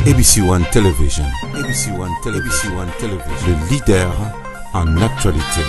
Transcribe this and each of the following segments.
ABC One Television, ABC One Television, ABC One Television, le leader en actualité.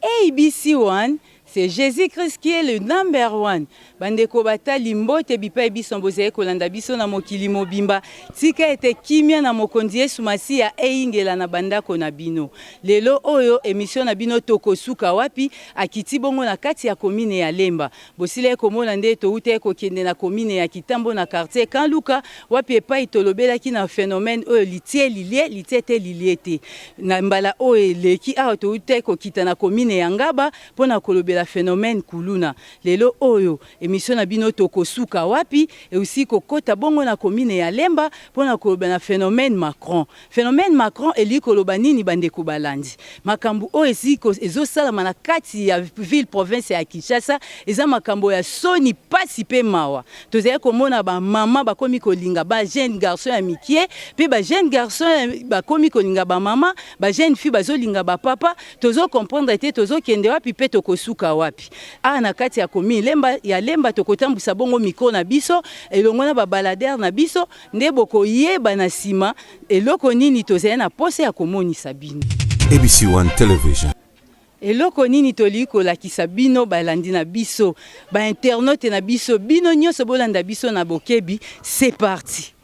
ABC One, c'est Jésus-Christ qui est le number one. Bandeko batali mbote bipai biso bozali kolanda biso na mokili mobimba. Tika ete kimia na mokonzi Yesu Masiya eyingela na bandako na bino. Lelo oyo emission na bino tokosuka wapi akiti bongo na kati ya commune ya Lemba. Bosilaki komona nde towutaki kokende na commune ya Kitambo na quartier Camp Luka wapi epayi tolobelaki na phenomène oyo litie lilie, litie te lilie te. Na mbala oyo eleki awa towutaki kokita na commune ya Ngaba pona kolobela phenomène kuluna. Lelo oyo emission na bino tokosuka wapi ewusi kokota bongo na commune ya Lemba pona koloba na phenomène Macron. Phenomène Macron elingi koloba nini ba ndeko balandi? Makambo oyo esi ezo salama na kati ya ville province ya Kinshasa eza makambo ya soni, pasi pe mawa. Tozali komona ba mama bakomi kolinga ba jeune garçon ya mikie pe ba jeune garçon bakomi kolinga ba mama, ba jeune fille bazo linga ba papa, tozo comprendre te tozo kende wapi pe toko suka wapi? Awa na kati ya commune Lemba ya Lemba toko tambusa bongo micro na biso elongo na ba baladeurs na biso Nde bokoyeba na sima eloko nini tozali na posa ya komonisa bino. ABC One Television. Eloko nini tolingi kolakisa bino balandi na biso, ba internautes na biso, bino nionso bolanda biso na bokebi, c'est parti.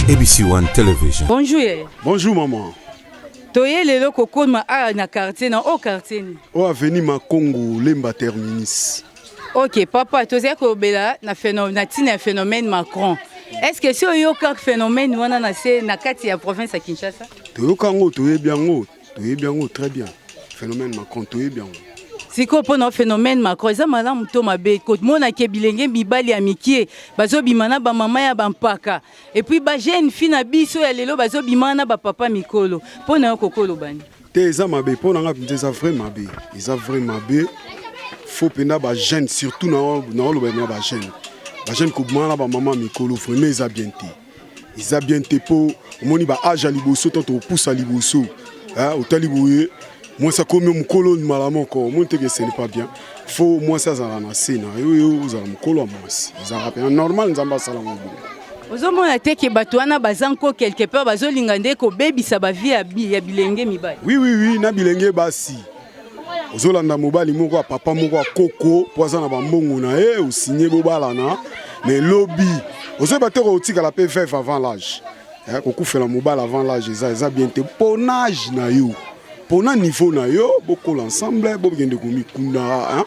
ABC One Television. Bonjour yaya. Bonjour maman. Toye lelo kokoma awa na quartier na o quartier ni. O avenue Makongo Lemba terminus. Ok papa tozali kolobela na phénomène na tina ya phénomène Macron. Est-ce que si oyoka phénomène wana na se na kati ya province ya Kinshasa? Toyoka yango, toyebi yango, toyebi yango très bien. Phénomène Macron toyebi yango. Sikoyo mpo na phénomène Macron eza malamu to mabe? Komona ke bilenge mibali ya mikie bazobima na bamama ya bampaka et puis ba jeune fille na biso ya lelo bazobima na bapapa mikolo, mpo na yo kokoloba nini? Te eza mabe mpo na nga mpenza eza vrai mabe eza vrai mabe faut mpenza ba jeune surtout naoloba na ba jeune ba jeune kobima na bamama mikolo vraiment eza bien te eza bien te mpo omoni ba age ya liboso to tokopusa liboso otali boye mwasi akomi mokolo mbala moko omoni te ke ce n'est pas bien faut mwasi azala na se na yo yo ozala mokolo ya mwasi ezalaka mpenza normal nzambe asala ngo bongo ozomona te ke bato wana baza nko quelque part bazolinga nde kobebisa bavie ya bilenge mibali oui oui oui na bilenge basi ozolanda mobali moko ya papa moko ya koko mpo aza na bambongo na ye osigne bobalana mais lobi ozoyeba te kotikala mpe veuve avant l'âge eh, kokufela mobali avant l'âge eza eza bien te mpo na age na yo mpo na niveau na yo bokola ensemble bokende komikunda hein?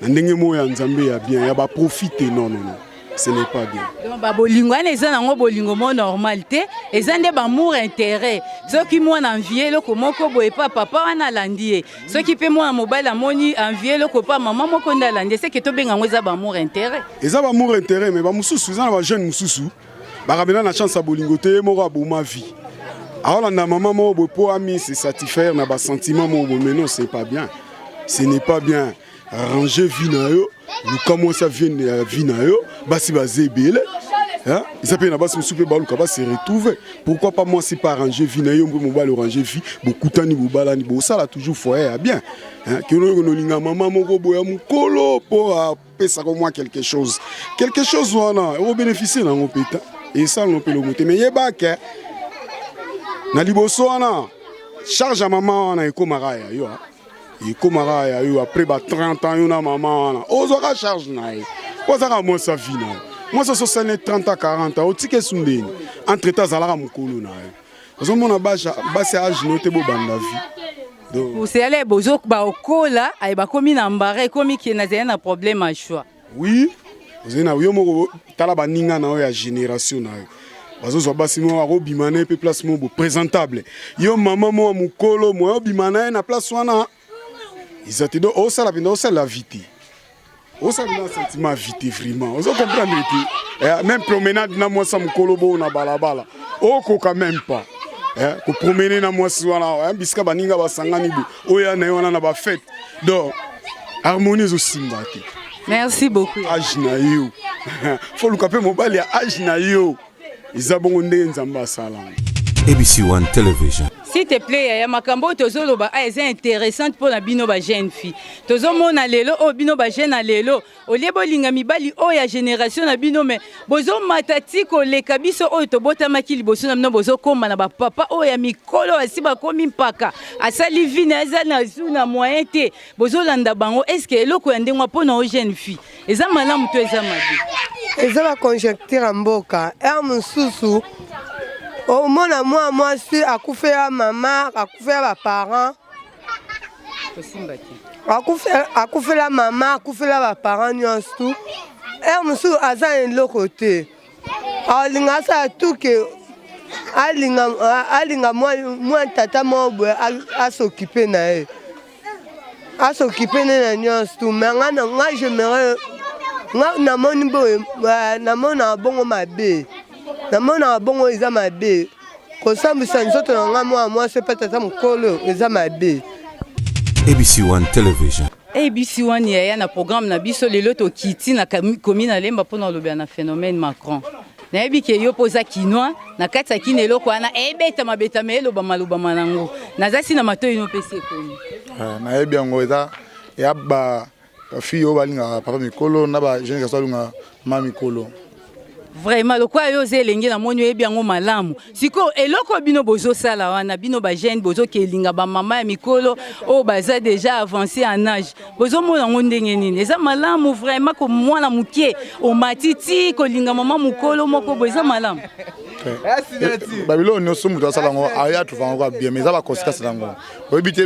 na ndenge moko ya nzambe ya bien ya baprofite non non non ce n'est pas bien donc babolingo wana eza nango bolingo mo normal te eza nde bamour intérêt soki mwana envie eloko moko boye pa papa wana alandi ye soki mpe mwana mobali amoni envie eloko pa mama moko nde alandi ye seke tobenga yango eza bamour intérêt eza bamour intérêt mais bamosusu eza na bajeune mosusu bakabela na chance ya bolingo te ye moko aboma vie aolanda mama moko boye mpo ami se satisfaire na basentiment moko boye mais non c'est pas bien ce n'est pas bien arranger vie na yo luka mwasi ya vie na yo basi baza ebele eza mpe na basi mosusu mpe baluka base retrouve pourquoi pas mwasi mpe arranger vie na yo mpe mobali orange vie bokutani bobalani bosala toujours foyer ya bien kenoyokonolinga mama moko boya mokolo mpo apesaka mwa quelque chose quelque chose wana okobénéficie nango mpe ta esala no mpe lomo te mais yeba ke na liboso wana charge ya mama wana ekomaka ya yo ekomaka ya yo après ba 30 ans yo na mama wana ozwaka charge na ye po azaka mwasi ya vie na yo mwasi ososali 30 ans 40 ans otika esu ndeni entre temps azalaka mokolo na yo ozomona basi ya age no te bobanda vie oseyala bozo baokola aye bakomi na mbara ekomi ke nazali na problème ya choix oui ozali na yo moko tala baninga na yo ya génération na yo bazozwa basi moko akobima na ye mpe place moko boprésentable yo mama moko ya mokolo moya obima na ye na place wana eza te donc osala mpenza osalela vie te osala mpenza sentiment vie te vraiment ozo comprendre te eh, même promenade na mwasi ya mokolo boo na balabala okoka même pas eh, kopromene na mwasi wana eh, bisika baninga basangani bo oya na ye wana na bafete donc harmonie ezosimba te. Merci beaucoup. Âge na yo. Faut luka pe mobali ya âge na yo. Eza bongo ndenge Nzambe asala. ABC One Television. S'il te plaît yaya, makambo oyo tozoloba ah, eza interessante mpo na bino ba jeune fille. Tozomona lelo oyo bino ba jeune ya lelo olie bolinga mibali oyo ya generation na bino, me bozomata ti koleka biso oyo tobotamaki liboso na bino, bozokoma na bapapa oyo ya mikolo asi bakomi mpaka, asali vie na eza na zu na moyen te, bozolanda bango. Est ce que eloko ya ndenge mpo na o jeune fille eza malamu to eza mabe? Eza ba conjecture ya mboka. Heure mosusu omona mwa mwasi akufela mama, akufela ba parents, akufela mama, akufela ba parents nyonso tu. Heure mosusu aza na eloko te, alinga asala tout ke alinga alinga mwa tata moko boye as'occupe na ye, as'occupe ne na nyonso tu. Mais nga na nga, j'aimerais, nga namoni boye, namonaka bongo mabe, namonaka bongo eza mabe kosambwisa nzoto na nga mwana mwasi mpe tata mokolo, eza mabe. ABC One Television. ABC One, yaya, na programme na biso lelo tokiti na commune na Lemba mpona olobela na phénomène Macron. Nayebi ke yo mpo oza Kinois, na kati ya Kini eloko wana ebetama betama, elobama lobama nango, naza si na matoi no mpesi ekomi. Nayebi yango, eza ya ba fille oyo balingaka papa mikolo na ba jeune garçon balingaka mama mikolo. Vraiment, lokola yo oza elenge, namoni oyebi yango malamu. Sikoyo eloko bino bozosala wana, bino bajeune bozokelinga bamama ya mikolo oyo baza déjà avancé en âge, bozomona yango ndenge nini? Eza malamu vraiment ko mwana moke omati ti kolinga mama mokolo moko boye, eza malamu? Babiloko nyonso moto asala yango, aya trouve yango kwa bien, mais eza baconséquence nango. Oyebi te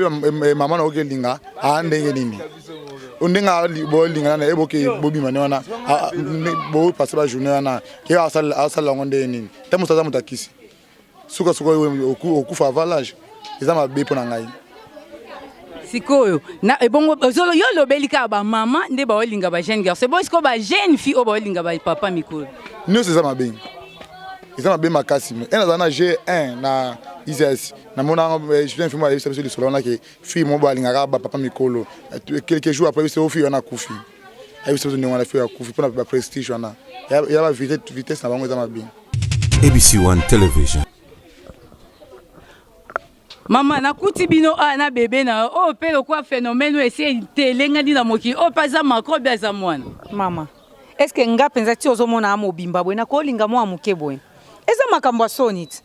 mama na oki elinga aa ndenge nini, ndenge bolingana na ye, boke bobima ne wana, bopase bajournée wana, ye asala yango ndenge nini? Te, moto aza moto akisi sukasuka okufa avant l'âge, eza mabe mpo na ngai. Sikoyo na ebongo yo olobeli kaka bamama nde baolinga bajeune garçon bo, sikoyo bajeune fille oyo baolinga bapapa mikolo? Nyonso eza mabe, eza mabe makasi. E nazala na G1 na ISS, namona jeune fille moko ayebisa biso lisolo wana ke fille moko alingaka bapapa mikolo. Quelques jours après, biso fille wana akufi. Ayebisa biso ndenge wana fille akufi mpona baprestige wana ya ba vitesse na bango, eza mabe. ABC One Television. Mama, nakuti bino awa na bebe na yo oyo mpe lokwa phénomène oyo esi etelengani na mokili oyo mpe aza Macron mpe aza mwana. Mama, est ce que nga mpenza ti ozomona mobimba boye, nakolinga mwa moke boye? Eza makambo ya soni ti,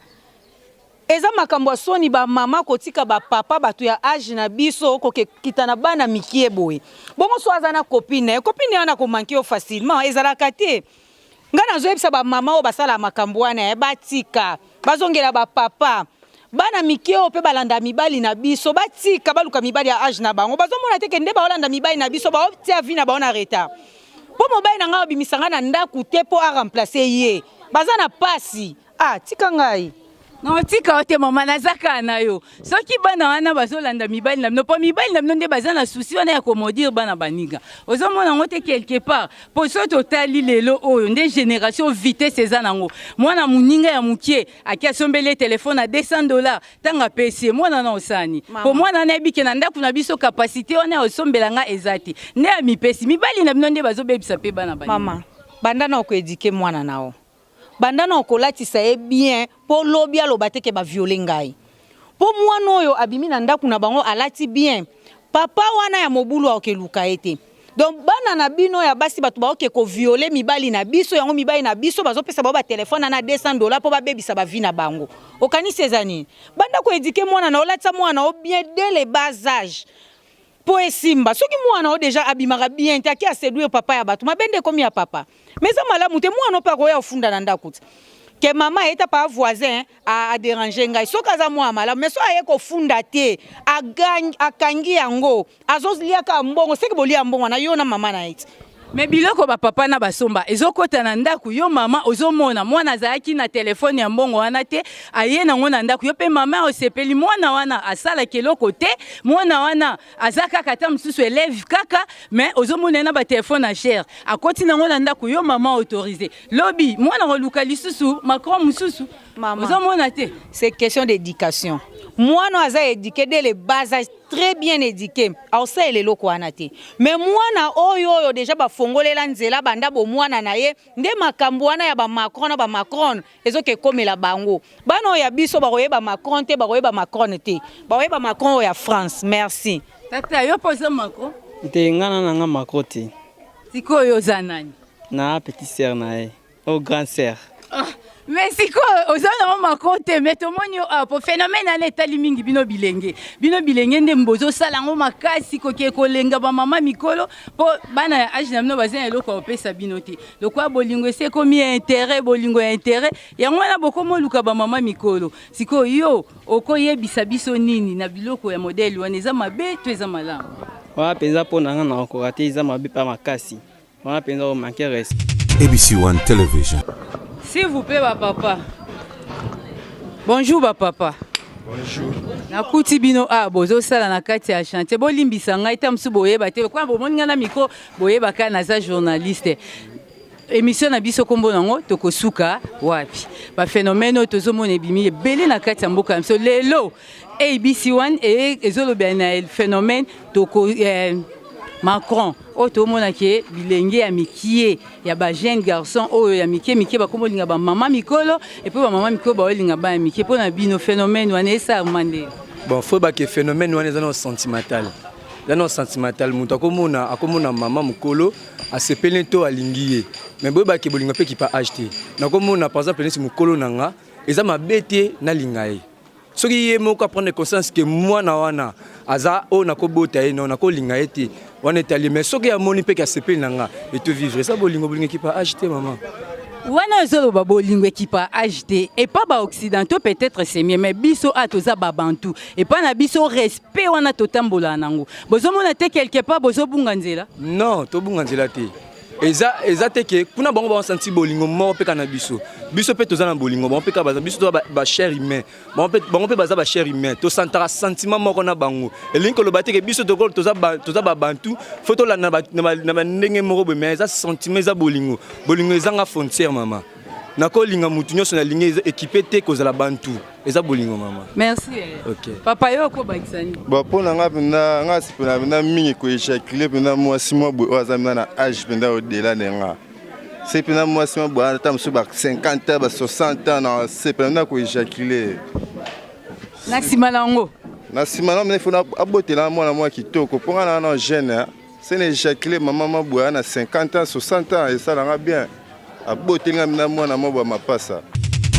eza makambo ya soni. Bamama kotika bapapa, bato ya âge na biso, kokekita na bana mikie boye bongo. So aza na copine na ye, copine wana komanquer yo facilement, ezalaka te. Ngai nazoyebisa bamama oyo basala makambo wana ya batika, bazongela bapapa. Bana mike oyo mpe balanda mibali na biso, batika, baluka mibali ya âge na bango. Bazomona te ke nde baolanda mibali na biso, baotia vie na bango na retard. Mpo mobali na ngai obimisa ngai na ndako te mpo aremplace ye, baza na pasi. Ah, tika ngai. Na otika yo te mama, naza kaka na yo. Soki bana wana bazolanda mibali na bino, mpo mibali na bino nde baza na souci wana ya komaudire bana baninga, ozomona yango te quelque part? Mpo so totali lelo oyo nde génération vitesse eza nango, mwana moninga ya mokie aki asombeli ye telefone ya 200 $. Ntango apesi ye, mwana na osani mpo mwana wana ayebi ke na ndako na biso capacité wana ya osombela nga eza te, nde amipesi. Mibali na bino nde bazobebisa mpe bana baninga. Mama, banda na okoéduquer mwana na yo, banda na okolatisa ye bien, mpo lobi aloba te ke baviole ngai. Mpo mwana oyo abimi na ndako na bango alati bien, papa wana ya mobulu aokeluka ye te. Donc bana na bino ya basi, bato baoke kovioler mibali na biso yango, mibali na biso bazopesa bango batelefone na 200 $ mpo babebisa bavie na bango. Okanisi eza nini? Banda koéduquer mwana na, olatisa mwana o bien dès le bas âge mpo esimba. Soki mwana o déjà abimaka bien te, aki aséduire papa ya bato, mabe nde ekomi ya papa. Mais eza malamu te, mwana mpe akoya ofunda na ndako te ke mama ayeta pa voisin adéranger ngai. Soki aza mwana malamu, mais so aye kofunda te, akangi yango, azoliaka mbongo, seki bolia mbongo na yo na mama na ye ti. Me biloko bapapa na basomba ezokɔta na ndako, yo mama ozomona mwana azalaki na telefone ya mbongo wana te, aye nango na ndako, yo mpe mama osepeli. Mwana wana asalaki eloko te, mwana wana aza kaka ata mosusu élève kaka, mais ozomona ye na batelefone ya cher, akoti nango na ndako, yo mama autorisé. Lobi mwana koluka lisusu Macron mosusu, ozomona te? C'est question d'éducation. Mwana aza éduqué dès le bas âge. très bien éduqué akosalela eloko wana te. Mais mwana oyo oyo deja bafongolela nzela banda bomwana na ye, nde makambo wana ya ba Macron na ba Macron ezoke ekomela bango. Bana oyo ya biso bakoyeba Macron te, bakoyeba Macron te, bakoyeba Macron oyo ya France. Merci. Tata, yo mpo oza Macron? Te, nga na nanga Macron te. Sikoyo oza nani? Na petite sœur na ye, o grande sœur. Ah, mais sikoyo oza nango Macron te, mais tomoni yo awa po phénomène wana etali mingi bino bilenge. Bino bilenge nde bozosala yango makasi, koke kolenga bamama mikolo mpo bana ya age na bino baza na eloko ya kopesa bino te. Lokola bolingo esi ekomi ya intérêt, bolingo ya intérêt yango wana bokoma oluka bamama mikolo. Sikoyo yo okoyebisa biso nini na biloko ya modèle wana? Eza mabe to eza malamu? Wana mpenza mpo na nga na okoka te, eza mabe mpa makasi. Wana mpenza omanke respect. ABC One Television. S'il vous plaît, ba papa. Bonjour ba papa. Bonjour. Nakuti bino a bozosala na kati ya chantier, bolimbisa ngai ta mosusu boyeba te kwa bomoni ngai na micro, boyeba kaka naza journaliste. Émission na biso kombo nango tokosuka wapi? Ba phénomène oyo tozomona ebimi ebele na kati ya mboka na biso lelo. ABC One ezolobela na phénomène toko Macron oyo tomona ke bilenge ya mikie ya ba jeune garçon oyo ya mike mike bakoma olinga ba mama mikolo, et puis ba mama mikolo baolinga bana mike. Mpo na bino phénomène wana esalama nde? Bon, faut ba ke phénomène wana eza na sentimental, eza na sentimental. Moto akomona mama mokolo, asepeli to alingi ye, mais boyebake bolingo mpe kipa age te. Nakomona par exemple neti mokolo na nga, eza mabe te nalinga ye. Soki ye moko aprendre conscience ke mwana wana aza oyo nakobota ye, no nakolinga ye te, wana etali. Mais soki amoni mpe ke asepeli na nga, eto vivre eza bolingo. Bolingo ekipa age te, mama. Wana ezoloba bolingo ekipa age te. Epa baoccidentaux peut-être c'est mieux, mais biso a toza babantu, epa na biso respect wana totambolaka nango. Bozomona te quelque part bozobunga nzela? Non, tobunga nzela te. Eza te ke kuna bango basanti bolingo moko mpe kaka na biso. Biso mpe toza na bolingo, bango mpe kaka baza. Biso toza bachair humain, bango mpe baza bachair humain. Tosantaka sentiment moko na bango. Elingi koloba te ke biso toza babantu, fo tolanda na bandenge moko boye, mais eza sentiment, eza bolingo. Bolingo ezanga frontière, mama. Nakolinga mutu nyonso nalingi, équipe te kozala bantu. Eza bolingo, mama. Merci. Okay. Papa, yo okobakisa nini? Bon, mpo na nga mpenza, nga asepela mpenza mingi koéjaculer mpenza mwasi mwa boye oyo aza mpenza na age mpenza au-delà de nga. Se mpenza mwasi mwa boye ata mosusu ba 50 ans, ba 60 ans, na sepela mpenza koéjaculer. Na nsima na yango? Na nsima na mena, ifo abotela mwana mwa kitoko, mpo nga na jeune. Se na éjaculer mama mwa boye na 50 ans, 60 ans, esalanga bien, aboteli nga mpenza mwana mwa boye mapasa.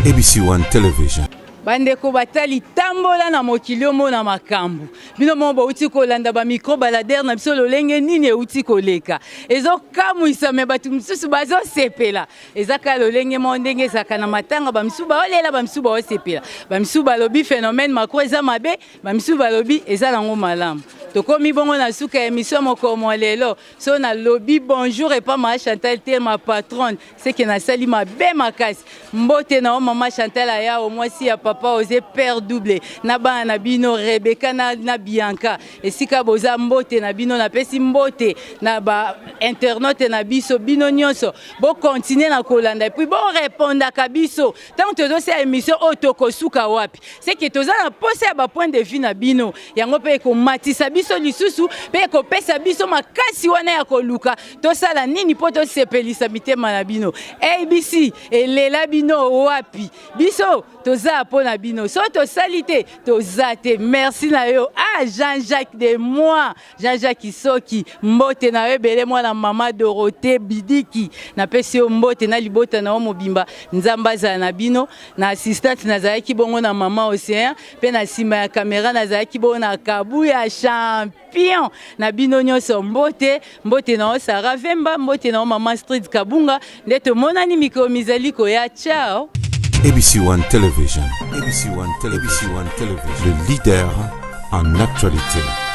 ABC One Television. Bandeko batali, tambola na mokili omona makambo. Bino moko bauti kolanda bamicro baladeur na biso lolenge nini euti koleka. Ezokamwisa, me bato mosusu bazosepela. Eza kaka lolenge moko ndenge ezalaka na matanga, bamisusu baolela, bamisusu baosepela. Bamisusu balobi phénomène Macron eza mabe, bamisusu balobi eza nango malamu. Tokomi bongo na suka ya émission mokolo mwa lelo. So nalobi bonjour epa ma Chantal te, ma patronne, seke nasali mabe makasi. Mbote na yo mama Chantal Ayao, mwasi ya papa Oze, père double, na bana na bino Rebecca na Bianca. Esika boza, mbote na bino. Napesi mbote na ba internaute na biso, bino nyonso bokontinue na kolanda, et puis borépondaka biso ntango tozosala émission oyo tokosuka wapi. Seke toza na posa ya bapoint de vue na bino, yango mpe ekomatisa biso lisusu mpe ekopesa biso makasi wana ya koluka tosala nini mpo tosepelisa mitema na bino. ABC elela bino wapi? Biso toza mpo na bino, so tosali te, toza te. Merci na yo, ah, Jean-Jacques de moi, Jean-Jacques Isoki, mbote na yo ebele, mwana mama Dorothée Bidiki. Napesi yo mbote na libota na yo mobimba. Nzambe azala na bino. Na assistante nazalaki bongo na mama Océan, mpe na nsima ya kamera nazalaki bongo na Kabuya champion. Na bino nyonso mbote, mbote na yo Sarah Vemba, mbote na yo mama Street Kabunga. Nde tomonani mikolo mizali koya. Ciao. ABC One Television, ABC One Television, ABC One Television, le leader en actualité.